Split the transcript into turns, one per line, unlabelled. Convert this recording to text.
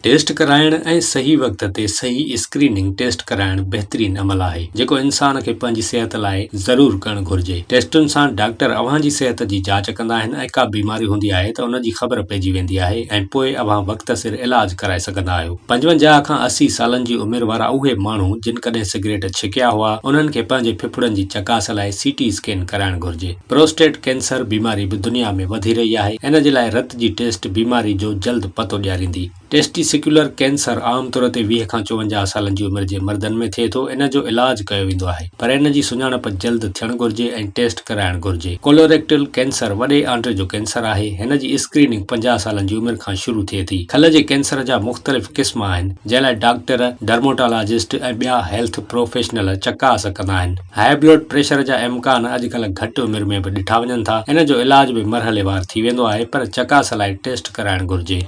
Test ڪرائڻ ۽ صحيح وقت تي صحيح اسڪريننگ ٽيسٽ ڪرائڻ بهترين عمل آهي، جيڪو انسان کي پنهنجي صحت لاء ضرور ڪرڻ گهرجي. ٽيسٽن سان ڊاڪٽر اوهان جي صحت جي جاچ ڪندا آهن ۽ ڪا بيماري هوندي آهي ته ان جي خبر پئجي ويندي آهي ۽ پوء اوهان وقت سر علاج ڪرائي سگهندا آهيو. 55 کان 80 سالن جي عمر وارا اهي ماڻهو جن ڪڏهن سگريٽ ڇڪيا هئا، انهن کي پنهنجي ڦڦڙن جي چڪاس لاء سي ٽي اسڪين ڪرائڻ گهرجي. پروسٽيٽ ڪينسر بيماري به دنيا ۾ وڌي رهي آهي، ان جي لاء رت جي ٽيسٽ بيماري جو جلد پتو ڏياريندي. ٽيسٽيسڪيولر ڪينسر عام طور تي 20 کان 54 سالن جي عمر جي مردن ۾ ٿئي ٿو، ان جو علاج ڪيو ويندو آهي، پر ان جي سڃاڻپ جلد ٿيڻ گهرجي ۽ ٽيسٽ ڪرائڻ گهرجي. ڪولوريڪٽل ڪينسر وڏي آنڊري جو ڪينسر آهي، هن جي اسڪريننگ 50 سالن جي عمر کان شروع ٿئي ٿي. کل جي ڪينسر جا مختلف قسم آهن، جنهن لاء ڊاڪٽر، ڊرموٽالاجسٽ ۽ ٻيا هيلٿ پروفيشنل چڪاس ڪندا آهن. هاء بلڊ پريشر جا امڪان اڄڪلهه گهٽ عمر ۾ به ڏٺا وڃن ٿا. ان جو علاج به مرحليوار ٿي ويندو آهي پر چڪاس لاء ٽيسٽ ڪرائڻ گهرجي.